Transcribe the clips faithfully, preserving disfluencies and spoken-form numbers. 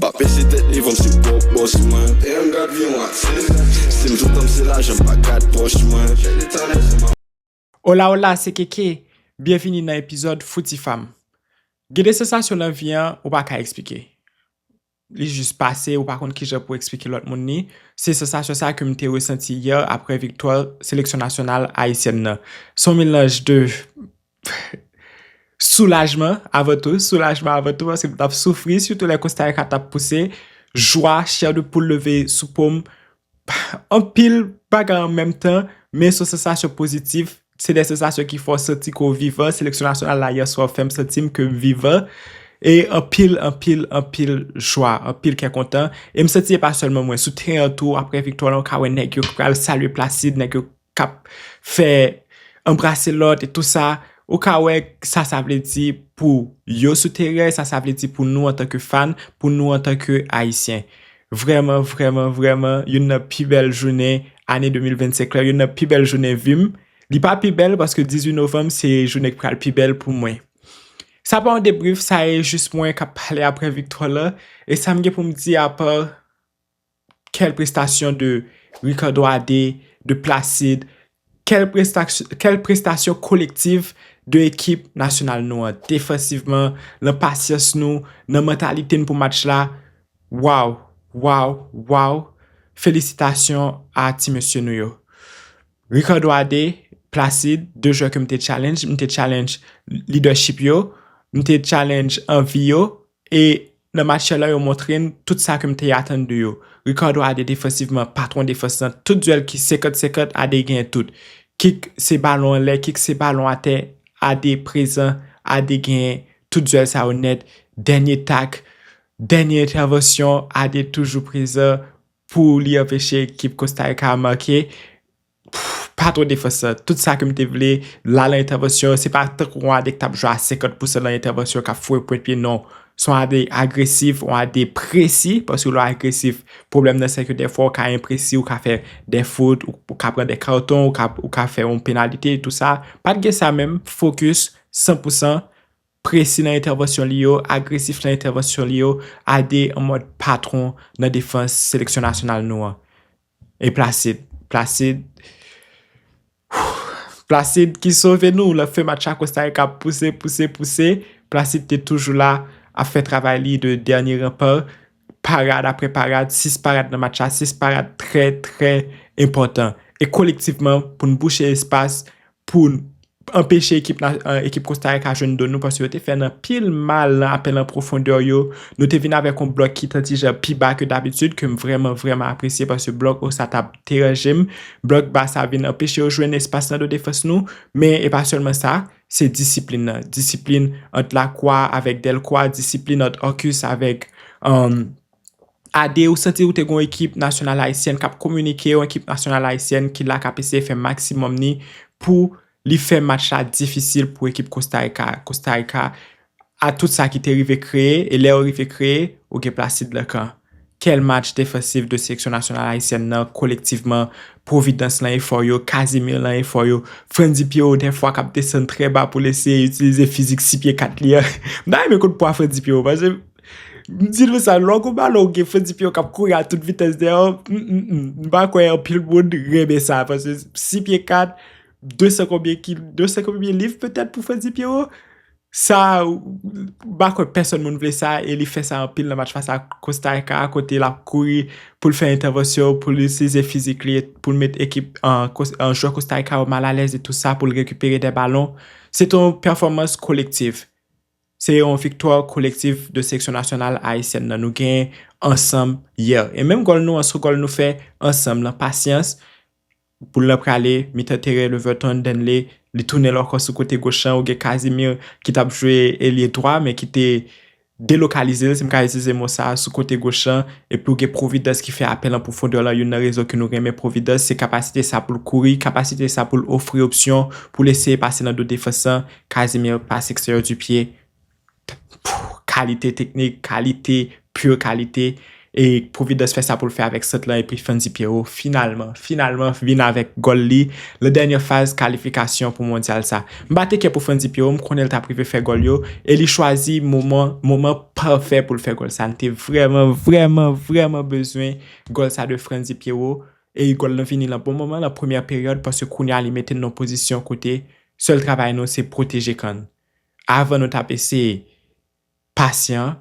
Pa peze tèt li, van m se pwòp bòs mwen. E m gad vi yon atis. Si m sou tan m se lajan, m pa gad pòch mwen. Jete talè sou mwen. Hola, hola, se Keke. Byenvini nan epizòd Fouti Fam. Gen de sansasyon nan vi an, ou pa ka eksplike. Li jis pase, ou pa konn kijan pou eksplike lòt moun li. Se sansasyon sa ke m te resanti yè apre viktwa seleksyon nasyonal ayisyèn nan. Se yon melanj de soulajman avan tou, soulajman avan tou, paske m t ap soufri, sitou lè Costa Rica t ap pouse, jwa, chè de poul leve sou po m, anpil bagay an menm tan, men se yon sansasyon pozitif, se de sansasyon ki fè w santi ke w vivan, seleksyon nasyonal la yè swa fè m santi m ke m vivan, e anpil, anpil, anpil jwa, anpil kè kontan, e m santi e pa sèlman mwen, sou teren an tou, apre viktwa la, ou ka wè nèg yo pral salye Placide, nèg yo k ap fè anbrase lòt e tou sa, ou ka wè sa sa vle di pou yo sou teren, sa sa vle di pou nou antanke fan, pou nou antanke Ayisyen. Vrèman, vrèman, vrèman, youn nan pi bèl jounen ane de mil vennsenk la, youn nan pi bèl jounen vi m. Li pa pi bèl paske dizuit novanm se jounen ki pral pi bèl pou mwen. Sa pa yon debrif, sa e jis mwen k ap pale apre viktwa la. E sa m gen pou m di apa, quelle prestation de Ricardo Ade, de Placide, quelle prestation, quelle prestation collective de ekip nasyonal nou an. Defansivman, nan pasyans nou, nan mantalite n pou match la, waw, waw, waw. Felisitasyon a ti mesye nou yo. Ricardo Ade, Placide, de jwè ke m te challenge, m te challenge leadership yo, m te challenge anvi yo, e nan match la yo montre n tout sa ke m te atann de yo. Ricardo Ade defansivman, patwon defans lan, tout dyèl ki senkant senkant, Ade genyen tout. Kik se balon anlè, kik se balon atè, Ade prezan, Ade genyen tout dyèl sa yo nèt. Dènye tak, dènye entèvansyon, Ade toujou prezan pou li anpeche ekip Costa Rica make. Pff, patwon defans lan, tout sa ke m te vle, la nan entèvansyon, se pa tankou yon Ade k t ap jwe a senkant pousan nan entèvansyon, k ap foure pwent pye, non. Se yon Ade agresif, yon Ade presi, paske lè w agresif, pwoblèm nan se ke dèfwa ou ka enpresi, ou ka fè de fout, ou, ou ka pran de katon, ou ka, ou ka fè yon penalite, tou sa. Pa t gen sa menm, fokis, san pousan, presi nan entèvansyon li yo, agresif nan entèvansyon li yo, Ade an mòd patwon nan defans seleksyon nasyonal nou an. E Placide, Placide, Placide ki sove nou, l ap fè match la, Costa Rica ap pouse, pouse, pouse. Placide te toujou la, ap fè travay li de dènye ranpa, parad apre parad, sis parad nan match la, sis parad trè, trè enpòtan. E kolektivman, pou n bouche espas, pou n anpeche ekip, na- eh, ekip Costa Rica jwenn do nou, paske yo te fè n anpil mal nan apèl an pwofondè yo. Nou te vin avèk yon blòk ki t yon ti jan pi ba ke dabitid, ke m vrèman, vrèman apresye, paske blòk o sa t ap deranje m. Blòk ba sa vin anpeche yo jwenn espas nan do defans nou. Men e pa sèlman sa, se disiplin nan. Disiplin ant Lacroix avèk Delcroix, disiplin ant Orcus avèk, um, Ade, ou santi ou te gen yon ekip nasyonal ayisyèn k ap kominike, yon ekip nasyonal ayisyèn ki la k ap eseye fè maksimòm ni pou li fè match la difisil pou ekip Costa Rica. Costa Rica, a tout sa ki te rive kreye, e lè yo rive kreye, ou gen Placide Lacan. Kèl match defansif de seleksyon nasyonal ayisyèn nan, kolektivman, Providence lan efò yo, Casimir lan efò yo, Frandy Pierrot dèfwa k ap desann trè ba pou l eseye itilize fizik sis pye kat li an. M ta renmen konn pwa Frandy Pierrot, paske m di nou sa, lè w gon balon, ou gen Frandy Pierrot k ap kouri a tout vitès dèyè w, m, m, m, m pa kwè anpil moun renmen sa, paske sis pye kat, de san konbyen kil-, de san konbyen liv petèt pou Frandy Pierrot. Sa, m pa kwè pèsonn moun vle sa, e li fè sa anpil nan match fas a Costa Rica, kote l ap kouri pou l fè entèvansyon, pou l itilize fizik li, pou l met ekip, an, Kos-, an, jwè Costa Rica yo malalèz e tou sa, pou l rekipere de balon. Se te yon pèfòmans kolektif. Se yon viktwa kolektif de seleksyon nasyonal ayisyèn nan. Nou genyen ansanm yè. E menm gòl nou an, se yon gòl nou fè ansanm nan pasyans. Boul lan prale, mitan teren, Leverton, Danley, li tounen l ankò sou kote goch lan, ou gen Casimir ki t ap jwe elye dwa, men ki te delokalize l, si m ka itilize mo sa, sou kote goch lan, epi ou gen Providence ki fè apèl an pwofondè lan, youn nan rezon ke nou renmen Providence, se kapasite sa pou l kouri, kapasite sa pou l ofri opsyon, pou l eseye pase nan do defans lan, Casimir, passe extérieur du pied, kalite teknik, kalite, pure kalite, E Providence fè sa pou l fè avèk sant lan, epi Frandy Pierrot finalman, finalman vin avèk gòl li nan dènye faz kalifikasyon pou mondyal sa. M pa te kè pou Frandy Pierrot, m konnen l t ap rive fè gòl yo, e li chwazi moman, moman pafè pou l fè gòl sa. N te vrèman, vrèman, vrèman bezwen gòl sa de Frandy Pierrot, e gòl lan vini lan bon moman, lan premyè peryòd, paske kounye a li mete n nan pozisyon kote sèl travay nou se pwoteje kan n. Avan nou t ap eseye pasyan,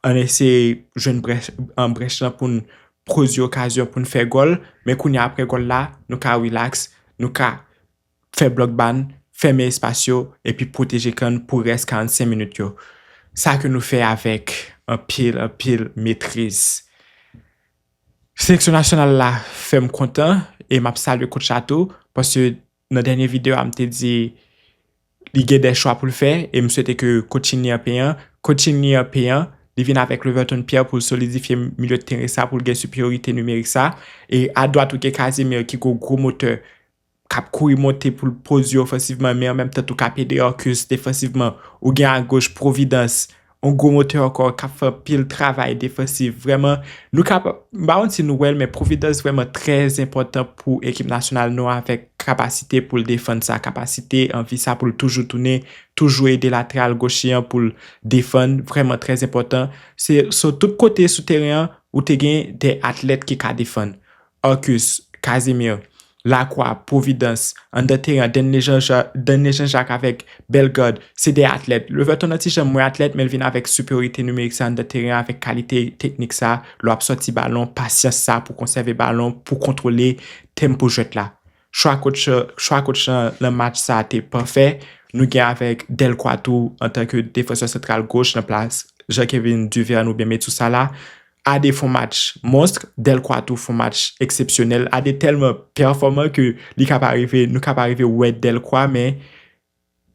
ann eseye jwenn brèch, an brèch lan pou n pwodui okazyon pou n fè gòl, men kounye a apre gòl la, nou ka rilaks, nou ka fè blòk ba n, fèmen espas yo, epi pwoteje kan n pou rès karannsenk minit yo. Sa ke nou fè avèk anpil, anpil metriz. Seleksyon nasyonal la fè m kontan, e m ap salye coach la tou, paske nan dènye videyo a, m te di li gen de chwa pou l fè, e m swete ke coaching li an peyan. Coaching li an peyan, li vin avèk Leverton Pierre pou l solidifye milye de teren sa, pou l gen siperyorite nimerik sa. E adwat, ou gen Casimir ki gwo, gwo motè, k ap kouri monte pou l pwodui ofansivman, men an menm tan tou k ap ede Arcus defansivman. Ou gen agoch Providence, yon gwo motè ankò, k ap fè anpil travay defansif. Vrèman, nou ka, m pa konn si nou wè l, men Providence vrèman trè enpòtan pou ekip nasyonal nou an, avèk kapasite pou l defann sa, kapasite, anvi sa pou l toujou tounen, toujou ede lateral goch li an pou l defann, vrèman trè enpòtan. Se sou tout kote sou teren an, ou te gen de atlèt ki ka defann. Arcus, Casimir, Lacroix, Providence, anndan teren an, Denley Jean-Jacques, Denley Jean-Jacques avèk Bellegarde, se de atlèt. Leverton an ti janm mwen atlèt, men l vin avèk siperyorite nimerik sa anndan teren an, avèk kalite teknik sa, lè w ap sòti balon, pasyans sa pou konsève balon, pou kontwole tenpo jwèt la. Chwa coach, chwa coach lan nan match sa te pafè. Nou gen avèk Delcroix tou antanke defansè santral goch nan plas Jean-Kevin Duverne oubyen Metusala. Ade fè yon match monstr, Delcroix tou fè yon match eksepsyonèl. Ade tèlman pèfòman ke li ka pa rive, nou ka pa rive wè Delcroix, men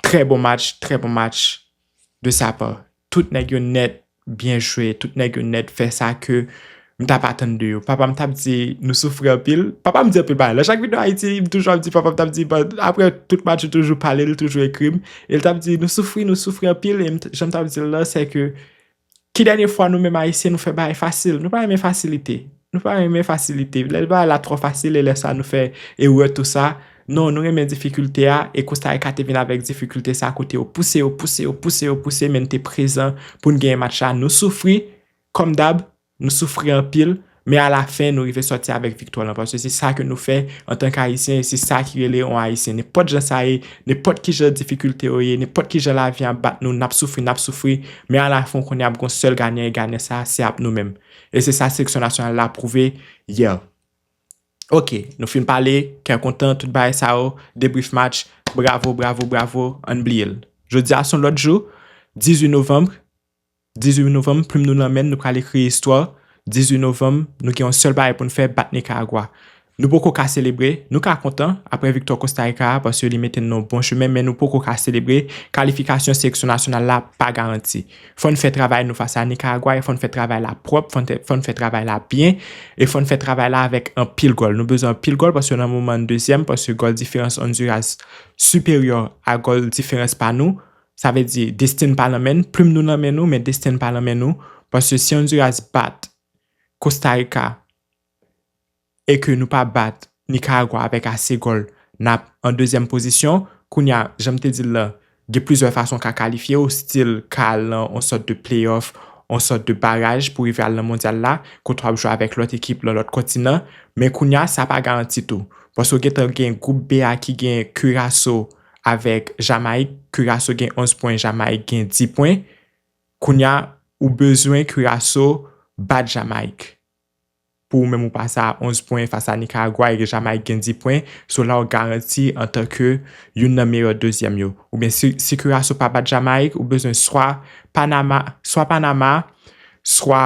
trè bon match, trè bon match de sa pa. Tout nèg yo nèt byen jwe, tout nèg yo nèt fè sa ke m t ap atann de yo. Papa m t ap di, nou soufri anpil. Papa m di anpil bagay. Nan chak videyo Ayiti, m toujou ap di, papa m t ap di, bon, apre tout match, yo toujou pale, li toujou ekri m. E l t ap di, nou soufri, nou soufri anpil. E m t- jan m t ap di l la, se ke ki dènye fwa nou menm Ayisyen, nou fè bagay fasil? Nou pa renmen fasilite. Nou pa renmen fasilite. Lè bagay la twò fasil, e lè sa nou fè erè tou sa. Non, nou renmen difikilte a, e Costa Rica te vin avèk difikilte sa kote yo pouse, yo pouse, yo pouse, yo pouse, men n te prezan pou n genyen match la. Nou soufri, kòm dab, nou soufri anpil, men alafen, nou rive sòti avèk viktwa lan, paske se sa ke nou fè antanke Ayisyen, e se sa ki rele yon Ayisyen. Nenpòt jan sa ye, nenpòt ki jan difikilte yo ye, nenpòt ki jan lavi a bat nou, n ap soufri, n ap soufri, men alafen, w konnen ap gon sèl ganyan, e ganyan sa, se ap nou menm. E se sa seleksyon nasyonal la pwouve yè. Ok, nou fin pale, kè kontan, tout bagay sa yo, debrief match, bravo, bravo, bravo, ann bliye l. Jodi a se yon lòt jou, dizuit novanm, dizuit novanm, plim nou nan men n, nou pral ekri istwa. Dizuit novanm, nou gen yon sèl bagay pou n fè, bat Nikaragwa. Nou poko ka selebre, nou ka kontan apre viktwa Costa Rica a, paske li mete n nan yon bon chemen, men nou poko ka selebre. Kalifikasyon seleksyon nasyonal la pa garanti. Fò n fè travay nou fas a Nikaragwa, e fò n fè travay la pwòp, fò n fè, fò n fè travay la byen, e fò n fè travay la avèk anpil gòl. Nou bezwen anpil gòl, paske nan moman n dezyèm, paske gòl diferans Honduras siperyè a gòl diferans pa nou. Sa vle di, desten pa nan men n, plim nou nan men nou, men desten pa nan men nou. Paske si Honduras bat Costa Rica e ke nou pa bat Nikaragwa avèk ase gòl, n ap an dezyèm pozisyon. Kounye a, jan m te di l la, gen plizyè fason w ka kalifye w, stil ka al nan yon sòt de playoff, yon sòt de baraj pou rive al nan mondyal la, kote w ap jwe avèk lòt ekip nan lòt kontinan. Men kounye a, sa pa garanti tou. Paske w gentan gen gwoup B a ki gen Curaçao avèk Jamayik. Curaçao gen onz pwen, Jamayik gen dis pwen. Kounye a, ou bezwen Curaçao bat Jamayik. Pou ou menm ou pase a onz pwen fas a Nikaragwa, e Jamayik gen dis pwen. So la ou garanti antanke youn nan meyè dezyèm yo. Oubyen si, si Curaçao pa bat Jamayik, ou bezwen swa Panama, swa Panama, swa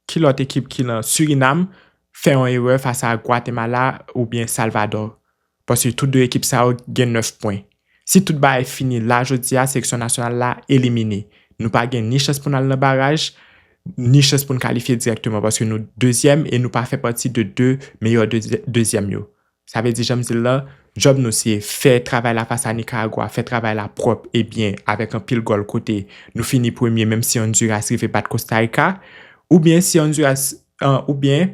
ki lòt ekip ki nan Surinam, fè yon erè fas a Gwatemala oubyen Salvadò. Paske tout de ekip sa yo gen nèf pwen. Si tout bagay fini la jodi a, seleksyon nasyonal la elimine. Nou pa gen ni chans pou n al nan baraj, ni chans pou n kalifye dirèkteman, paske nou dezyèm e nou pa fè pati de de meyè de, dezyèm yo. Sa vle di, jan m di l lan, djòb nou se fè travay la fas a Nikaragwa, fè travay la pwòp e byen, avèk anpil gòl kote nou fini premye, menm si Honduras rive bat Costa Rica, Oubyen si Honduras, uh, oubyen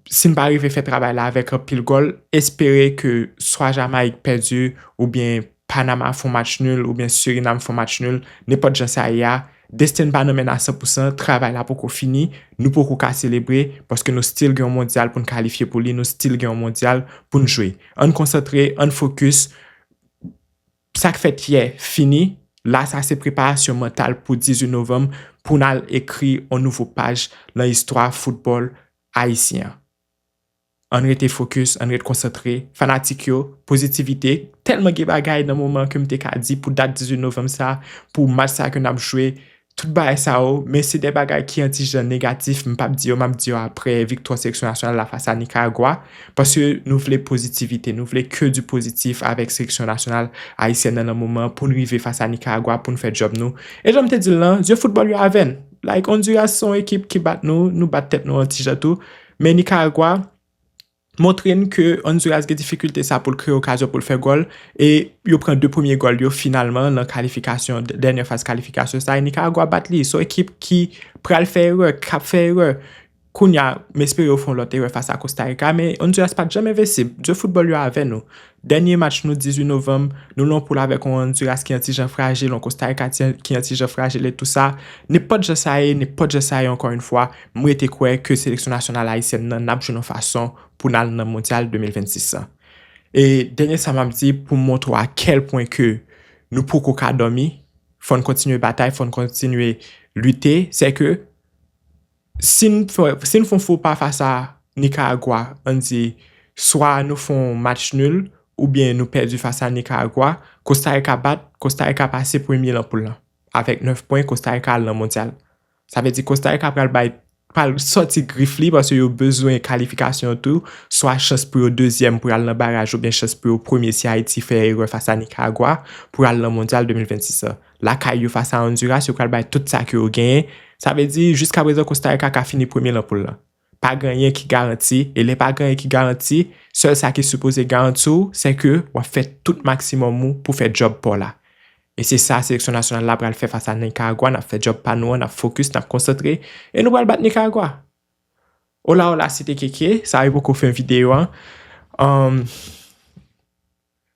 si n pa rive fè travay la avèk anpil gòl, espere ke swa Jamayik pèdi, oubyen Panama fè yon match nul, oubyen Surinam fè yon match nul, nenpòt jan sa ye a, desten n pa nan men n a san pou san, travay la poko fini, nou poko ka selebre, paske nou still gen yon mondyal pou n kalifye pou li, nou still gen yon mondyal pou n jwe. Ann konsantre, ann fokis, sa k fèt yè fini, la sa se preparasyon mantal pou dizuit novanm, pou n al ekri yon nouvo paj nan istwa foutbòl ayisyen an. Ann rete fokis, ann ret konsantre. Fanatik yo, pozitivite, tèlman gen bagay nan moman ke m te ka di pou dat dizuit novanm sa, pou match sa ke n ap jwe, tout bagay sa yo, men se de bagay ki yon ti jan negatif, m p ap di yo, m ap di yo apre viktwa seleksyon nasyonal la fas a Nikaragwa, paske nou vle pozitivite, nou vle ke di pozitif avèk seleksyon nasyonal ayisyèn nan nan moman pou n rive fas a Nikaragwa, pou n fè djòb nou. E jan m te di l lan, zye foutbòl yo avè n. Like, Honduras se yon ekip ki bat nou, nou bat tèt nou yon ti jan tou, men Nikaragwa, montre n ke Honduras gen difikilte sa pou l kreye okazyon pou l fè gòl, e yo pran de premye gòl yo finalman nan kalifikasyon, dènyè faz kalifikasyon sa, e Nikaragwa bat li. Se yon ekip ki pral fè erè, k ap fè erè. Kounye a, m espere yo fè yon lòt erè fas a Kosta Rika, men Honduras pa t janm envensib. Dye foutbòl yo avè nou. Dènye match nou, dizuit novanm, nou lan yon poul avèk yon Honduras ki yon ti jan frajil, yon Kosta Rika ti- ki yon ti jan frajil e tou sa. Nenpòt jan sa ye, nenpòt jan sa ye, ankò yon fwa, m rete kwè ke seleksyon nasyonal ayisyèn nan, n ap jwenn yon fason pou n al nan Mondyal de mil vennsis lan. E dènye sa m ap di pou m montre w a kèl pwen ke nou poko ka dòmi, fò n kontinye batay, fò n kontinye lite, se ke si n fè, si n fè yon fo pa fas a Nikaragwa, ann di, swa nou fè yon match nul, oubyen nou pèdi fas a Nikaragwa, Kosta Rika bat, Kosta Rika pase premye lan poul lan. Avèk nèf pwen, Kosta Rika al nan mondyal. Sa vle di Kosta Rika pral bay, pral sòti grif li, paske yo bezwen kalifikasyon tou, swa chans pou yo dezyèm pou y al nan baraj, oubyen chans pou yo premye si Ayiti fè erè fas a Nikaragwa pou y al nan mondyal de mil vennsis lan. Lakay yo fas a Honduras, yo pral bay tout sa ke yo genyen. Sa vle di, jiska prezan, Kosta Rika ka fini premye lan poul lan. Pa gen anyen ki garanti, e lè pa gen anyen ki garanti, sèl sa ki sipoze garanti w, se ke w ap fè tout maksimòm ou pou fè djòb pa w la. E se sa seleksyon nasyonal la pral fè fas a Nikaragwa, n ap fè djòb pa nou an, n ap fokis, n ap konsantre, e nou pral bat Nikaragwa. Hola, hola, se te Keke, sa yo poko fè videyo an. Um,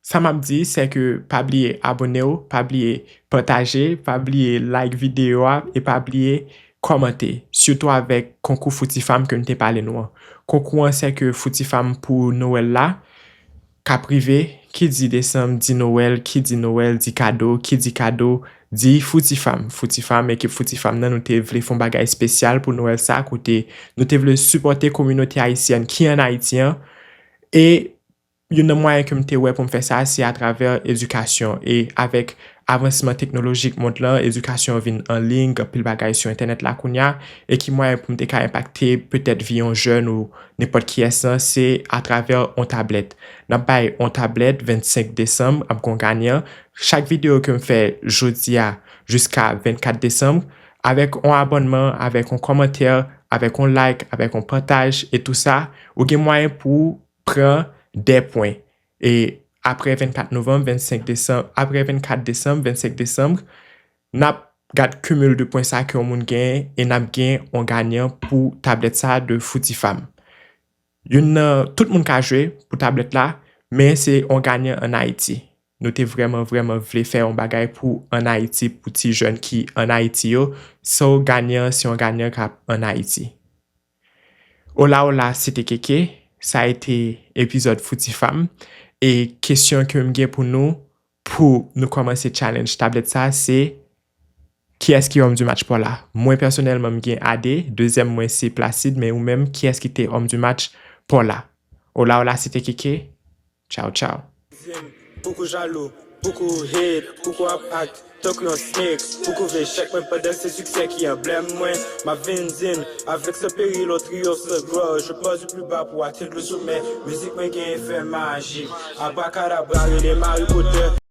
Sa m ap di, se ke pa bliye abone w, pa bliye pataje, pa bliye like videyo a, e pa bliye kòmante, sitou avèk konkou Foutifam ke m te pale nou an. Konkou an, se ke Foutifam pou Nwèl la, k ap rive, ki di desanm, di Nwèl, ki di Nwèl, di kado, ki di kado, di Foutifam. Foutifam, ekip Foutifam nan, nou te vle fè yon bagay espesyal pou Nwèl sa, kote nou te vle sipòte kominote ayisyèn ki ann Ayiti an, e youn nan mwayen ke m te wè pou m fè sa, se atravè edikasyon. E avèk avansman teknolojik mond lan, edikasyon vin an liy, gen anpil bagay sou entènèt la kounye a, e ki mwayen pou m te ka enpakte petèt vi yon jèn ou nenpòt kiyès lan, se atravè yon tablèt. N ap bay yon tablèt vennsenk desanm, ap gen yon ganyan. Chak videyo ke m fè jodi a jiska vennkat desanm, avèk yon abònman, avèk yon kòmantè, avèk yon like, avèk yon pataj, e tou sa, ou gen mwayen pou pran de pwen. E apre vennkat novanm, vennsenk desanm, apre vennkat desanm, vennsenk desanm, n ap gad cumul de pwen sa ke yon moun genyen e n ap gen yon ganyan pou tablèt sa de Foutifam. Youn nan, tout moun ka jwe pou tablèt la, men se yon ganyan ann Ayiti. Nou te vrèman, vrèman vle fè yon bagay pou ann Ayiti, pou ti jèn ki ann Ayiti yo. So, ganyan, se yon ganyan k ap ann Ayiti. Hola, hola, se te Keke. Sa a ete epizòd Foutifam. E kesyon ke m gen pou nou, pou nou kòmanse challenge tablèt sa, se kiyès ki homme du match pa w la? Mwen, pèsonèlman, m gen Ade. Dezyèm mwen, se Placide. Men ou menm, kiyès ki te homme du match pa w la? Hola, hola, se te Keke. Tchaw, tchaw. Poukou jalou, poukou hate, poukou ap act tankou yon snake. Poukou vle chèk mwen pandan se siksè ki anblèm mwen. M ap vin din avèk san peril, on triomphe, sans gloire. Je pars du plus bas pour atteindre le sommet. Mizik mwen gen efè majik. Abrakadabra, rele m Harry Potter.